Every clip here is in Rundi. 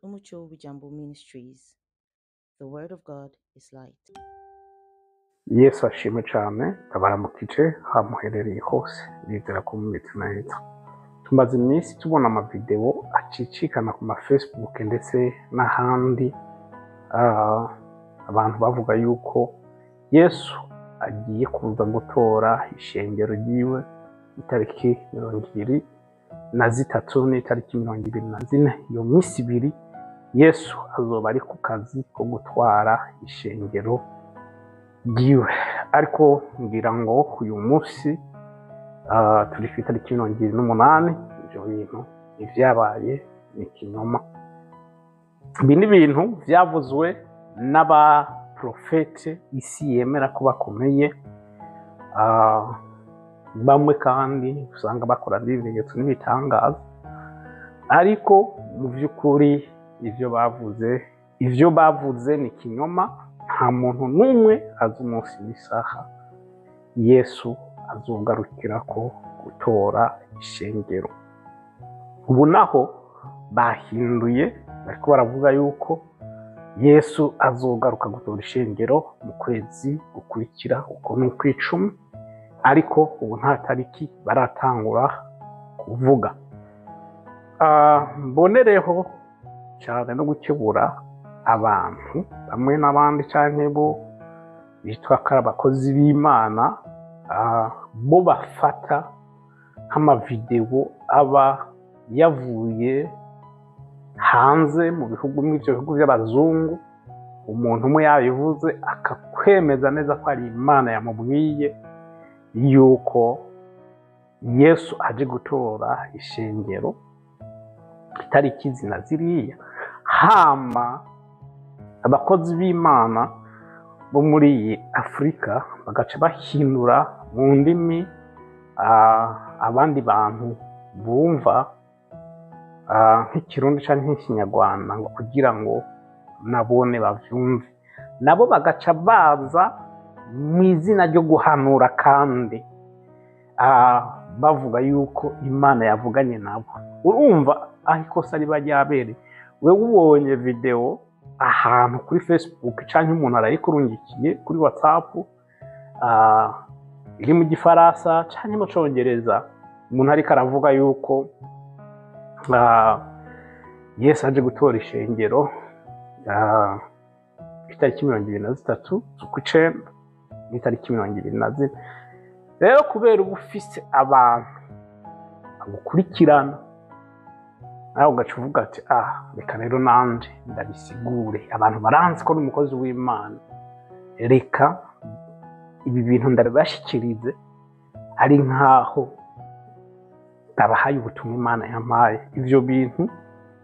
Umucho Wijambo Ministries. The Word of God is light. Yesu ashimwe cyane. Ndabaramukije aho muherereye hose, nizera ko mumeze neza. Tumaze iminsi tubona amavideo acicikana ku ma Facebook ndetse n'ahandi, abantu bavuga yuko Yesu agiye kuza gutora ishengero ryiwe itariki 23 n'itariki 24. Iyo minsi ibiri Yesu azoba ari ku kazi ko gutwara ishengero ryiwe. Ariko ngira ngo uyu munsi turi ku itariki 28, ibyo bintu ntivyabaye, ni ikinyoma. Ibi ni ibintu vyavuzwe n'abaprofete isi yemera ko bakomeye, bamwe kandi usanga bakora n'ibimenyetso n'ibitangaza, ariko mu vy'ukuri ivyo bavuze ni ikinyoma. Nta muntu n'umwe azi umunsi n'isaha Yesu azogarukirako gutora ishengero. Ubu naho bahinduye, bariko baravuga yuko Yesu azogaruka gutora ishengero mu kwezi gukurikira, uko ni ukw'icumi, ariko ubu nta tariki baratangura kuvuga. Mbonereho cyane no gukebura abantu bamwe n'abandi canke bo bitwa ko ari abakozi b'Imana, bo bafata nk'amavideo aba yavuye hanze mu bihugu, mw'ivyo bihugu by'abazungu, umuntu umwe yabivuze akakwemeza neza ko ari Imana yamubwiye yuko Yesu aje gutora ishengero itariki zina ziriya, hama abakozi b'Imana bo muri iyi Afurika bagaca bahindura mu ndimi abandi bantu bumva, nk'Ikirundi canke nk'Ikinyarwanda, ngo kugira ngo nabone bavyumve, nabo bagaca baza mu izina ryo guhanura kandi bavuga yuko Imana yavuganye nabo. Urumva aho ikosa riba ryabereye? Wewe ubonye video ahantu kuri Facebook canke umuntu arayikurungikiye kuri WhatsApp, iri mu Gifaransa canke mu Congereza, umuntu ariko aravuga yuko Yesu aje gutora ishengero itariki 23 z'ukwicenda n'itariki 24. Rero kubera uba ufise abantu bagukurikirana, nawe ugaca uvuga ati: "Ah, reka rero nanje ndabisigure, abantu baranzi ko ari umukozi w'Imana, reka ibi bintu ndabibashikirize ari nkaho ndabahaye ubutumwa Imana yampaye." Ivyo bintu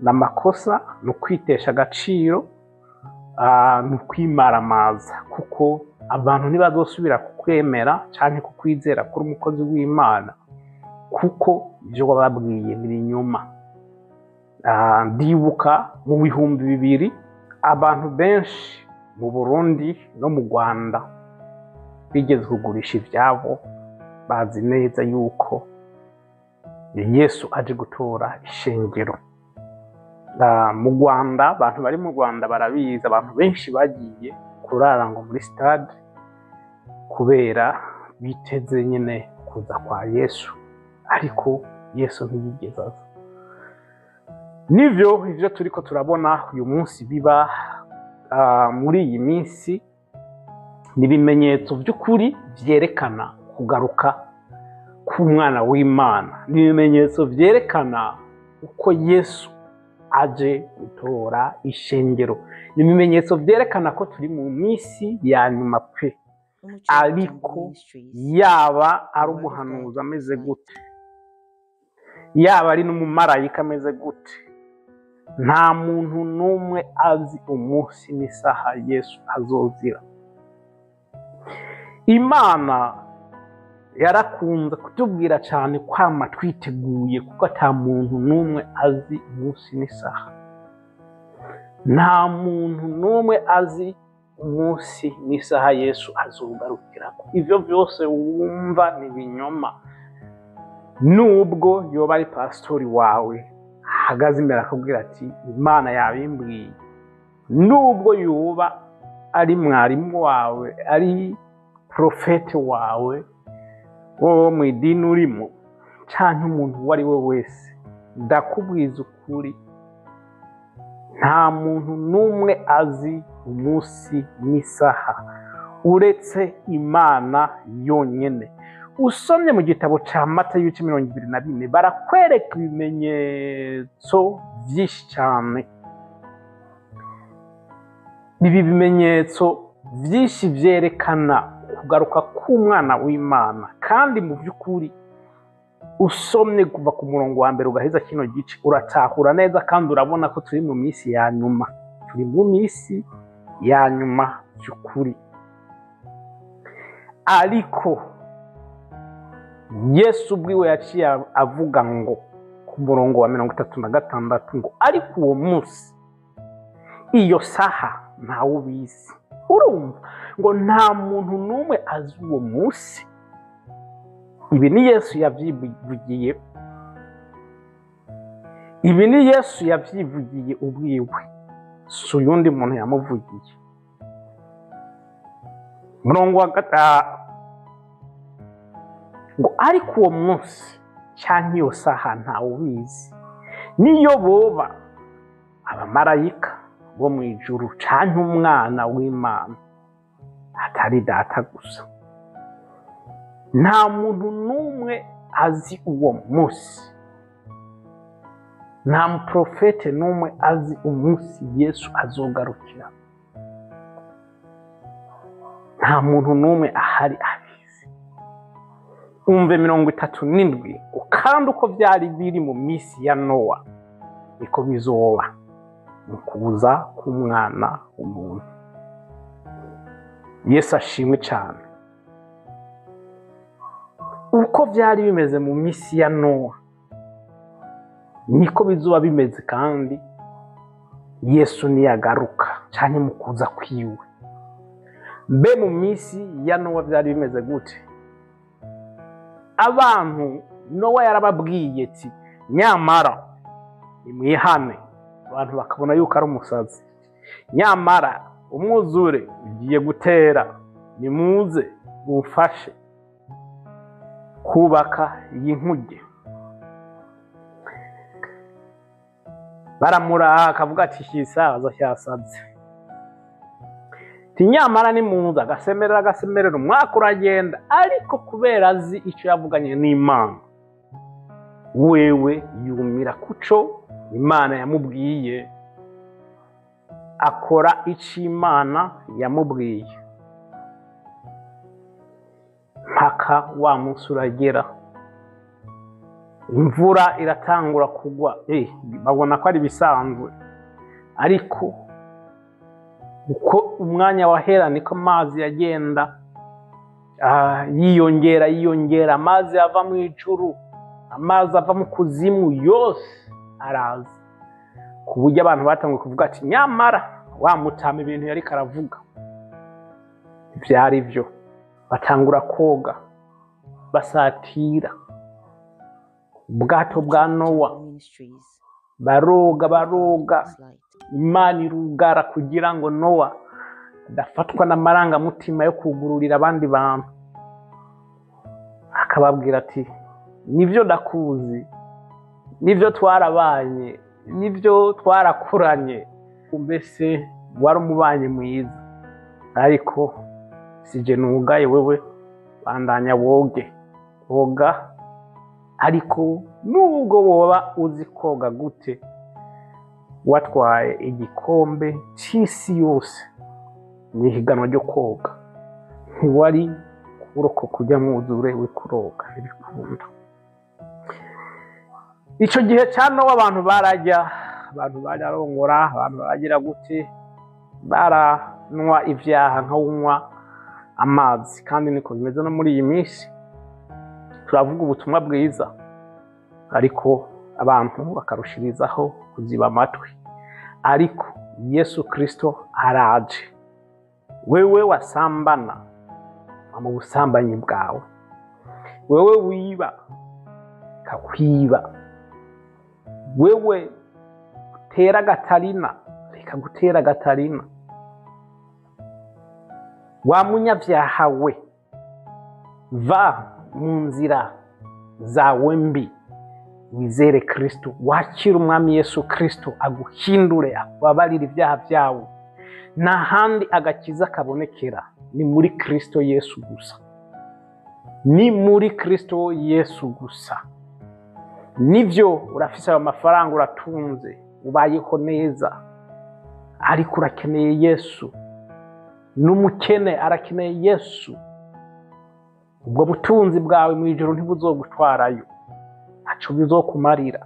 ni amakosa, ni ukwitesha agaciro, ni ukwimaramaza, kuko abantu ntibazosubira kukwemera canke kukwizera kuri umukozi w'Imana, kuko ivyo wababwiye ni ibinyoma. Ndibuka mu 2000 abantu benshi mu Burundi no mu Rwanda bigeze kugurisha ivyabo bazi neza yuko Yesu aje gutora ishengero. Mu Rwanda, abantu bari mu Rwanda barabizi, abantu benshi bagiye kurara ngo muri stade kubera biteze nyine kuza kwa Yesu, ariko Yesu ntiyigeze aza. Nivyo ivyo turiko turabona uyu munsi biba muri iyi minsi ni ibimenyetso by'ukuri vyerekana kugaruka k'umwana w'Imana, ni ibimenyetso vyerekana uko Yesu aje gutora ishengero, ni ibimenyetso vyerekana ko turi mu minsi ya nyuma pe. Umuco Ariko Ministries. yaba ari umuhanuzi ameze gute, yaba ari n'umumarayika ameze gute, nta muntu n'umwe azi umunsi n'isaha Yesu azozira. Imana yarakunze kutubwira cyane kwama twiteguye, kuko ata muntu n'umwe azi umunsi n'isaha. Nta muntu n'umwe azi umunsi n'isaha Yesu azogarukirako. Ivyo byose wumva ni ibinyoma, nubwo yoba ari pasitori wawe. Ahagaze imbere akubwira ati Imana yabimbwiye, nubwo yuba ari mwarimu wawe, ari profete wawe wowe mu idini urimo, canke umuntu uwo ari we wese, ndakubwiza ukuri, nta muntu n'umwe azi umunsi n'isaha uretse Imana yonyene. Usomye mu gitabo ca Matayo ibice 24, barakwereka ibimenyetso vyinshi cane. Ibi bimenyetso vyinshi vyerekana kugaruka k'umwana w'Imana, kandi mu vy'ukuri usomye kuva ku murongo wa mbere ugaheza kino gice uratahura neza, kandi urabona ko turi mu minsi ya nyuma, turi mu minsi ya nyuma vy'ukuri. Ariko Yesu ubwiwe yaciye avuga ngo ku murongo wa 36 ngo ariko uwo munsi iyo saha ntawe ubizi. Urumva ngo nta muntu n'umwe azi uwo munsi. Ibi ni Yesu yavyivugiye, ibi ni Yesu yavyivugiye ubwiwe, si uyundi muntu yamuvugiye. Murongo wa ngo ariko uwo munsi canke iyo saha ntawe ubizi, niyo boba abamarayika bo mw'ijuru canke umwana w'Imana, atari data gusa. Nta muntu n'umwe azi uwo munsi, nta muprofete n'umwe azi umunsi Yesu azogarukira, nta muntu n'umwe ahari abizi. Umve 37, kandi uko vyari biri mu misi ya Nowa niko bizoba mu kuza k'umwana w'umuntu. Yesu ashimwe cane. Uko vyari bimeze mu misi ya Nowa niko bizoba bimeze, kandi Yesu niyagaruka canke mu kuza kwiwe. Mbe mu misi ya Nowa vyari bimeze gute? Abantu Nowa yarababwiye ati nyamara nimwihane, abantu bakabona yuko ari umusazi. Nyamara umwuzure ugiye gutera, nimuze mumfashe kubaka iyi nkuge. Baramuraha akavuga ati ikisaza cyasaze. Nyamara nimuze, agasemerera agasemerera, umwaka uragenda, ariko kubera azi icyo yavuganye n'Imana, wewe yumira kuco Imana yamubwiye, akora ico Imana yamubwiye mpaka wa munsi uragera, imvura iratangura kugwa. Babona ko ari ibisanzwe, ariko uko umwanya wahera niko amazi yagenda yiyongera yiyongera, amazi ava mu ijuru, amazi ava mu kuzimu yose araza, ku buryo abantu batanguye kuvuga ati nyamara wa mutama ibintu yariko aravuga vyari vyo. Batangura koga basatira ubwato bwa Nowa, baroga baroga, Imana irugara kugira ngo Nowa adafatwa n'amarangamutima yo kugururira abandi bantu. Akababwira ati nivyo ndakuzi, nivyo twarabanye, nivyo twarakuranye, mbese wari umubanyi mwiza, ariko sije nugaye, wewe bandanya woge woga. Ariko nubwo woba uzi koga gute, watwaye igikombe c'isi yose mw'ihiganwa ryo koga, ntiwari kurokoka ujya mwuzure w'ikuroga, ntibikunda. Ico gihe ca Nowa abantu bararya, abantu bararongora, abantu baragira gute, baranywa ivyaha nk'unywa amazi. Kandi niko bimeze no muri iyi minsi, turavuga ubutumwa bwiza ariko abantu bakarushirizaho kuziba amatwi. Ariko Yesu Kristo araje. Wewe wasambana mu busambanyi bwawe, wewe wiba kakwiba, wewe Utera gatarina, reka gutera gatarina. Wa munyabyaha we, va mu nzira zawe mbi, wizere Kristo, wakire umwami Yesu Kristo aguhindure, akubabarire ibyaha byawe. Nta handi agakiza kabonekera, ni muri Kristo Yesu gusa, ni muri Kristo Yesu gusa. Nibyo, urafise ayo mafaranga, uratunze, ubayeho neza, ariko urakeneye Yesu. N'umukene arakeneye Yesu. Ubwo butunzi bwawe mu ijoro ntibuzogutwarayo, ntaco bizokumarira.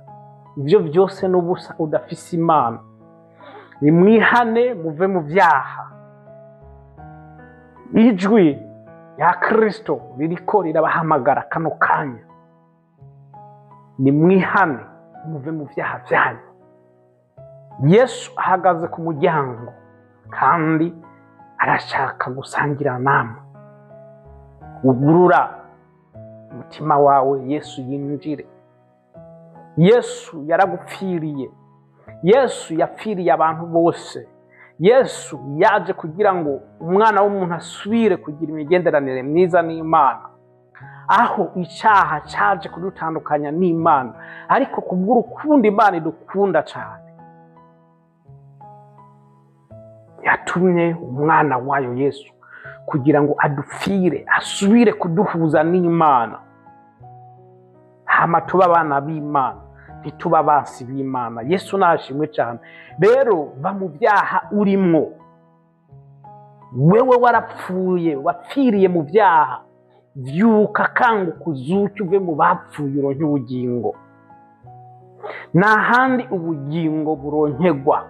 Ibyo byose n'ubusa udafise Imana. Nimwihane, muve mu byaha. Ijwi rya Kristo ririko rirabahamagara kano kanya. Nimwihane, muve mu byaha byanyu. Yesu ahagaze ku muryango kandi arashaka gusangira namwe. Ugurura umutima wawe, Yesu yinjire. Yesu yaragupfiriye. Yesu yapfiriye abantu bose. Yesu yaje kugira ngo umwana w'umuntu asubire kugira imigenderanire myiza n'Imana, aho icyaha cyaje kudutandukanya n'Imana. Ariko kubw'urukundo Imana idukunda cyane, yatumye umwana wayo Yesu kugira ngo adupfire, asubire kuduhuza n'Imana, hama tuba abana b'Imana, ntituba abansi b'Imana. Yesu nashimwe cyane. Rero va mu byaha urimwo. Wewe warapfuye, wapfiriye mu byaha. Vyuka, kanguka, uzuke, uve mu bapfuye, uronke ubugingo. Nta handi ubugingo buronkegwa,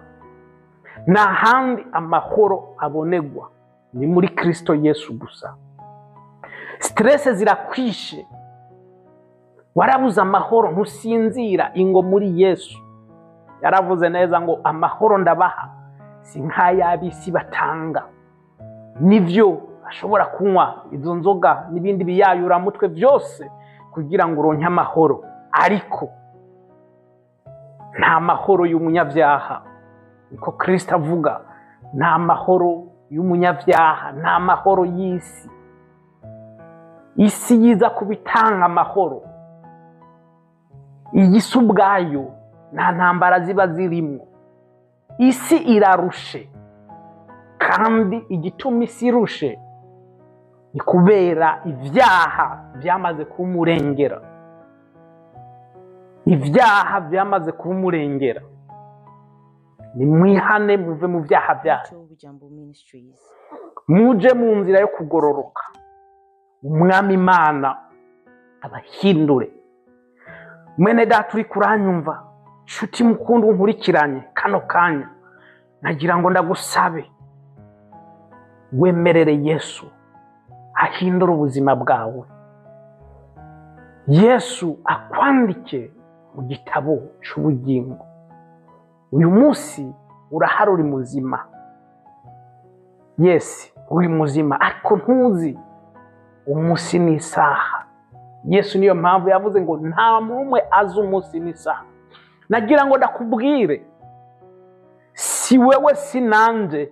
nta handi amahoro abonegwa, ni muri Kristo Yesu gusa. Stress zirakwishe, warabuze amahoro, ntusinzira. Ingo muri Yesu. Yaravuze neza ngo amahoro ndabaha si nk'ay'ab'isi batanga. Nivyo, ashobora kunywa izo nzoga n'ibindi biyayuramutwe byose kugira ngo uronke amahoro, ariko nta mahoro y'umunyabyaha. Niko Kristo avuga, nta mahoro y'umunyabyaha, nta mahoro y'isi. Isi yiza kubitanga amahoro, iyi si ubwayo nta ntambara ziba zirimo. Isi irarushe, kandi igituma isi irushe ni kubera ibyaha byamaze kumurengera. Ibyaha byamaze kumurengera. Nimwihane, muve mu byaha byanyu, Toby Jambo Ministries. muje mu nzira yo kugororoka, umwami Imana abahindure. Mwene data uri kuranyumva, nshuti mukunda unkurikiranye kano kanya, nagira ngo ndagusabe wemerere Yesu ahindure ubuzima bwawe, Yesu akwandike mu gitabo cy'ubugingo. Uyu munsi urahari, uri muzima, yes, uri muzima, ariko ntuzi umunsi n'isaha. Yesu niyo mpamvu yavuze ngo nta n'umwe azi umunsi n'isaha. Nagira ngo ndakubwire, si wewe si nanje,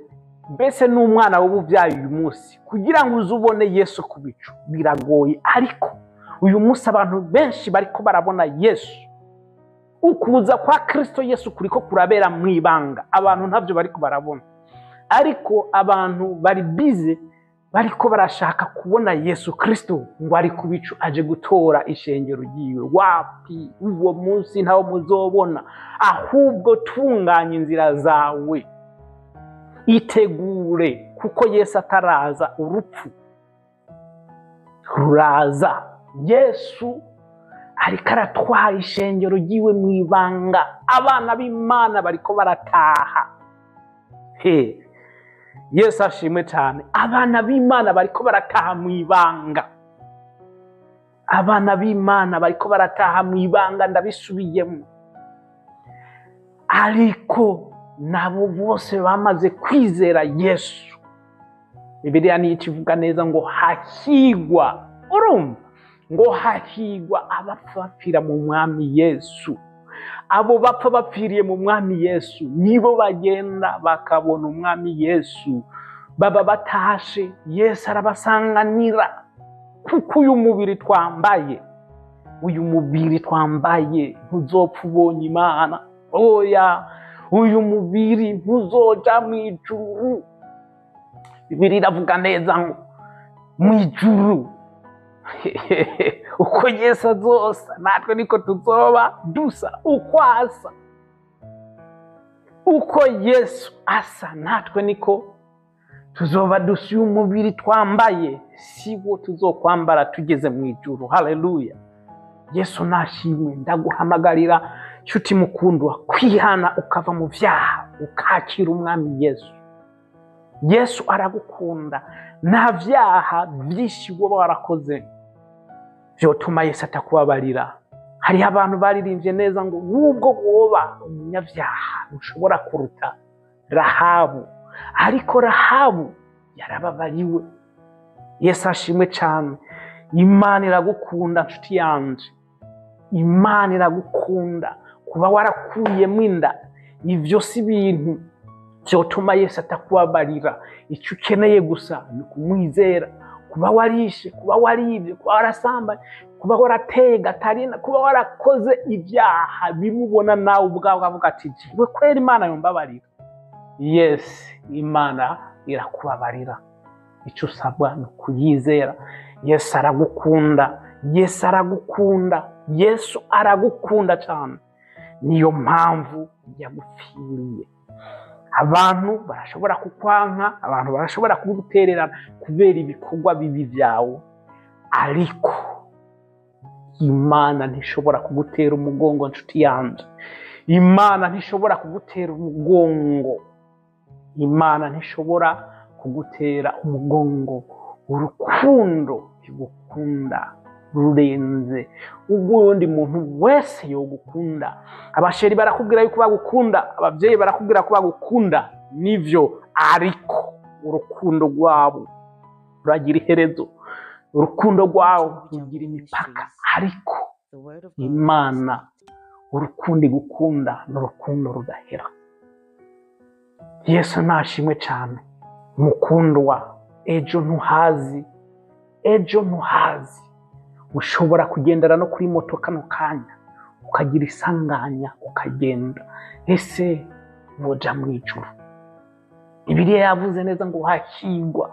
mbese n'umwana w'ububyaye uyu munsi, kugira ngo uze ubone Yesu ku bicu biragoye. Ariko uyu munsi abantu benshi bariko barabona Yesu. Ukuza kwa Kristo Yesu kuriko kurabera mu ibanga, abantu ntabyo bariko barabona, ariko abantu bari bize bariko barashaka kubona Yesu Kristo ngo ari ku bicu aje gutora ishengero ryiwe. Wapi, uwo munsi ntawo muzobona. Ahubwo tunganya inzira zawe, itegure, kuko Yesu ataraza urupfu ruraza. Yesu ariko aratwara ishengero ryiwe mu ibanga, abana b'Imana bariko barataha. He, Yesu ashimwe cyane. Abana b'Imana bariko barataha mu ibanga, abana b'Imana bariko barataha mu ibanga, ndabisubiyemo. Ariko nabo bose bamaze kwizera Yesu, Bibiliya niyo ikivuga neza ngo hahigwa, urumva ngo hahigwa abapfa bapfira mu mwami Yesu. Abo bapfa bapfiriye mu Mwami Yesu nibo bagenda bakabona Umwami Yesu, baba batashe, Yesu arabasanganira. Kuko uyu mubiri twambaye, uyu mubiri twambaye ntuzopfa ubonye Imana. Oya, uyu mubiri ntuzoja mu ijuru. Bibiliya iravuga neza ngo mu ijuru uko Yesu azosa natwe niko tuzoba dusa, uko asa, uko Yesu asa natwe niko tuzoba dusa. Uyu mubiri twambaye siwo tuzokwambara tugeze mu ijuru. Haleluya, Yesu nashimwe. Ndaguhamagarira nshuti mukundwa kwihana, ukava mu vyaha, ukakira Umwami Yesu. Yesu aragukunda. Nta vyaha vyinshi woba warakoze vyotuma Yesu atakubabarira. Hariho abantu baririmbye neza ngo nubwo woba umunyavyaha ntushobora kuruta Rahabu, ariko Rahabu yarababariwe. Yesu ashimwe cane. Imana iragukunda nshuti yanje, Imana iragukunda. Kuba warakuyemo inda, ivyo si ibintu vyotuma Yesu atakubabarira. Icyo ukeneye gusa ni kumwizera. Kuba warishe, kuba waribye, kuba warasambanye, kuba warateye gatarina, kuba warakoze ibyaha bimubona nawe ubwawe ukavuga ati jewe kwera Imana yombabarira. Yes, Imana irakubabarira. Icyo usabwa ni ukuyizera. Yesu aragukunda, Yesu aragukunda, Yesu aragukunda cyane. Niyo mpamvu yagupfiriye. Abantu barashobora kukwanka, abantu barashobora kugutererana kubera ibikorwa bibi byawe, ariko Imana ntishobora kugutera umugongo nshuti yanje. Imana ntishobora kugutera umugongo. Imana ntishobora kugutera umugongo. Urukundo igukunda rurenze uwundi muntu wese yogukunda. Abasheri barakubwira yuko bagukunda, abavyeyi barakubwira ko bagukunda, nivyo, ariko urukundo rwabo ruragira iherezo, urukundo rwabo rugira imipaka. Ariko The word of God is Imana light. urukundo igukunda ni urukundo rudahera. Yesu nashimwe cyane. Mukundwa, ejo ntuhazi, ejo ntuhazi. Ushobora kugendera no kuri moto kano kanya ukagira isanganya ukagenda, ese woja mu ijuru? Bibiliya yavuze neza ngo hakigwa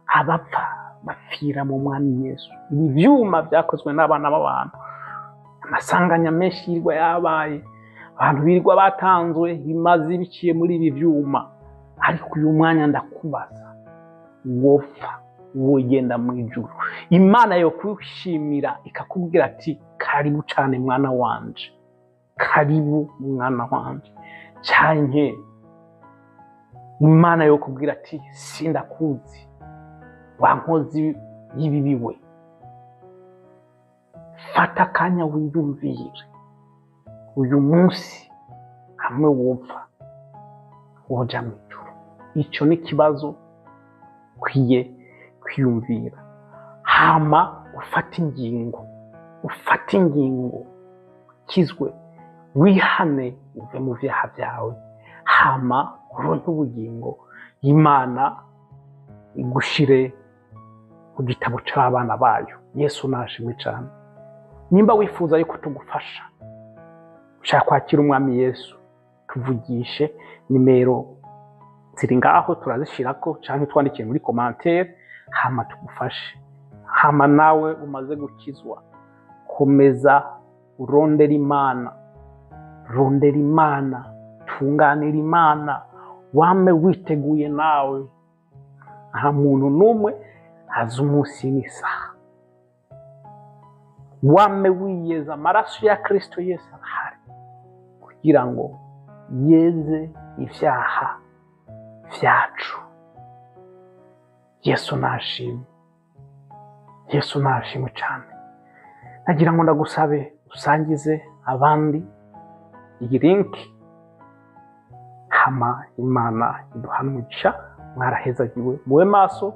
abapfa bapfira mu Mwami Yesu. Ibi vyuma vyakozwe n'abana b'abantu, amasanganya menshi yirwa yabaye, abantu birirwa batanzwe bimaze biciye muri ibi vyuma. Ariko uyu mwanya ndakubaza, wopfa wogenda mu ijuru? Imana yo kwishimira ikakubwira ati karibu cane mwana wanje, karibu mwana wanje. Canke Imana yo kubwira ati sindakuzi, wa nkozi y'ibibi we. Fata akanya wiyumvire, uyu munsi hamwe wopfa woja mu ijuru? Ico ni ikibazo ukwiye kwiyumvira, hama ufate ingingo, ufate ingingo, ukizwe, wihane, uve mu vyaha vyawe, hama uronke ubugingo. Imana igushire mu gitabo c'abana bayo. Yesu nashimwe cane. Nimba wifuza yuko tugufasha, ushaka kwakira Umwami Yesu, tuvugishe, nimero ziri ngaho turazishirako, canke twandikiye muri commentaire, hama tugufashe. Hama nawe umaze gukizwa, komeza urondera Imana, rondera Imana, tunganira Imana, wame witeguye nawe. Nta muntu n'umwe azi umunsi n'isaha. Wame wiyeza, amaraso ya Kristo Yesu arahari kugira ngo yeze ivyaha vyacu. Yesu nashimwe, Yesu nashimwe cane. Nagira ngo ndagusabe usangize abandi iyi link, hama Imana iduhane umugisha. Mwarahezagiwe, mube maso.